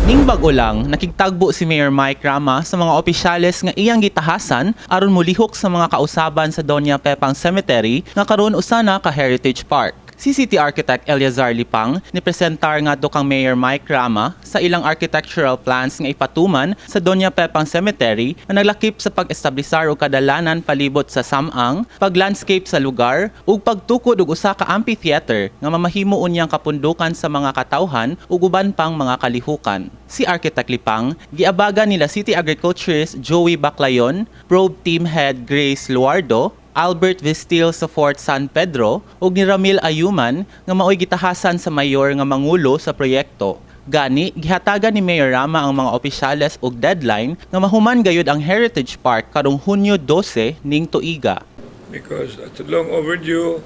Ning bag-o lang, nakigtagbo si Mayor Mike Rama sa mga opisyales nga iyang gitahasan aron molihok sa mga kausaban sa Doña Pepang Cemetery nga karon usa na ka heritage park. Si City Architect Eleazar Lipang ni presentar ngadto kang Mayor Mike Rama sa ilang architectural plans nga ipatuman sa Doña Pepang Cemetery na naglakip sa pag-establisar og kadalanan palibot sa samang, pag-landscape sa lugar ug pagtukod og usa ka amphitheater nga mamahimo unyang kapundukan sa mga katawhan ug uban pang mga kalihukan. Si Architect Lipang giabaga nila City Agriculturist Joey Baclayon, Probe Team Head Grace Luardo, Albert Vistil sa Fort San Pedro ug ni Ramil Ayuman nga maoy gitahasan sa mayor nga mangulo sa proyekto. Gani, gihatagan ni Mayor Rama ang mga opisyales og deadline nga mahuman gayud ang Heritage Park karong Hunyo 12 ning tuiga. Because it's long overdue,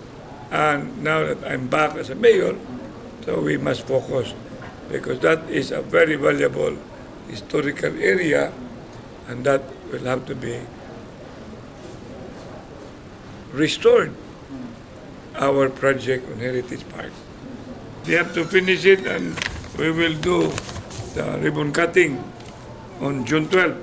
and now that I'm back as a mayor, so we must focus because that is a very valuable historical area and that will have to be restored, our project on Heritage Park. They have to finish it and we will do the ribbon cutting on June 12.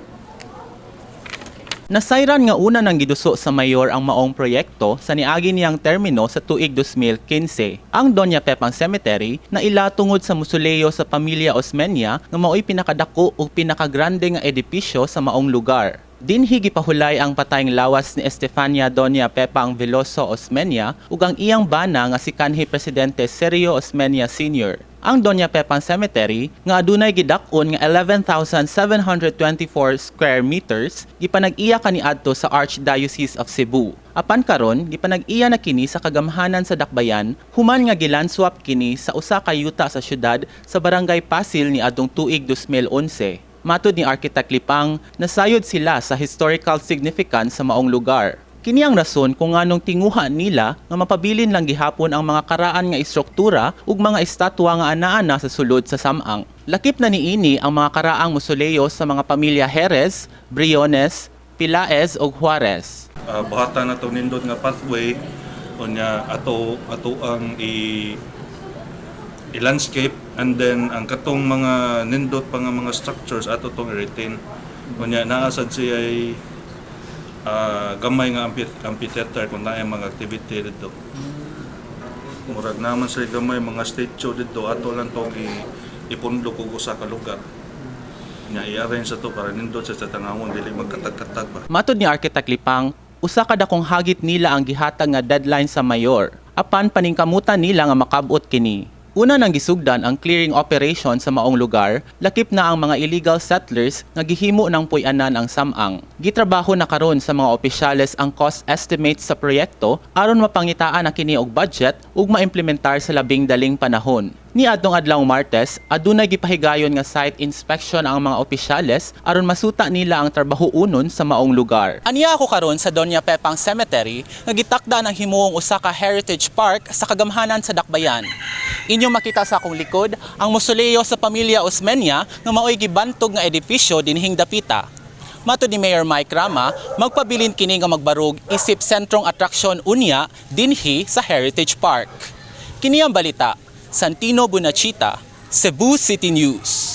Nasayran nga una nang giduso sa mayor ang maong proyekto sa niagi niyang termino sa tuig 2015. Ang Doña Pepang Cemetery na ila tungod sa musoleo sa pamilya Osmeña nga maoy pinakadako ug pinakagrande nga edipisyo sa maong lugar. Dinhi gipahulay ang patayng lawas ni Estefania Doña Pepang Veloso Osmeña ug ang iyang bana nga si kanhi Presidente Sergio Osmeña Sr. Ang Doña Pepang Cemetery nga adunay gidak-on nga 11,724 square meters gipanag-iya kaniadto sa Archdiocese of Cebu. Apan karon, gipanag-iya na kini sa kagamhanan sa Dakbayan human nga gilandswap kini sa usa ka yuta sa syudad sa Barangay Pasil niadtong tuig 2011. Matod ni Architect Lipang, nasayod sila sa historical significance sa maong lugar. Kini ang rason kung nganong tinguha nila nga mapabilin lang gihapon ang mga karaan nga istruktura ug mga estatwa nga anaa na sa sulod sa samang. Lakip na niini ang mga karaang musoleo sa mga pamilya Jerez, Briones, Pelaez ug Juarez. Buhatan na to nindot nga pathway, unya ato ato ang i landscape and then ang katong mga nindot pa nga mga structures ato tong i-retain. Unya naa sad siya ay gamay nga amphitheater kung naay mga activity dito. Murag naman sa gamay mga statue dito, ato lang tong ipundok og usa ka lugar. Nya i-arrange sa to para nindot sa tanawon, dili magkatag-katag ba. Matod ni Architect Lipang, usa ka dakong hagit nila ang gihatag nga deadline sa mayor. Apan paningkamutan nila nga makabot kini. Una nang gisugdan ang clearing operation sa maong lugar, lakip na ang mga illegal settlers nga gihimo ng puy-anan ang samang. Gitrabaho na karon sa mga opisyales ang cost estimates sa proyekto aron mapangitaan na kini og budget ug maimplementar sa labing daling panahon. Niadtong adlaw Martes, adunay gipahigayon nga site inspection ang mga opisyales aron masuta nila ang trabaho unon sa maong lugar. Aniya ako karon sa Doña Pepang Cemetery nga gitakda ng himuong usa ka heritage park sa kagamhanan sa Dakbayan. Inyong makita sa akong likod ang musoleo sa pamilya Osmeña nga maoy gibantog nga edipisyo dinhing dapita. Matod ni Mayor Mike Rama, magpabilin kini nga magbarog isip sentrong atraksyon unya dinhi sa Heritage Park. Kini ang balita. Santino Bunachita, Cebu City News.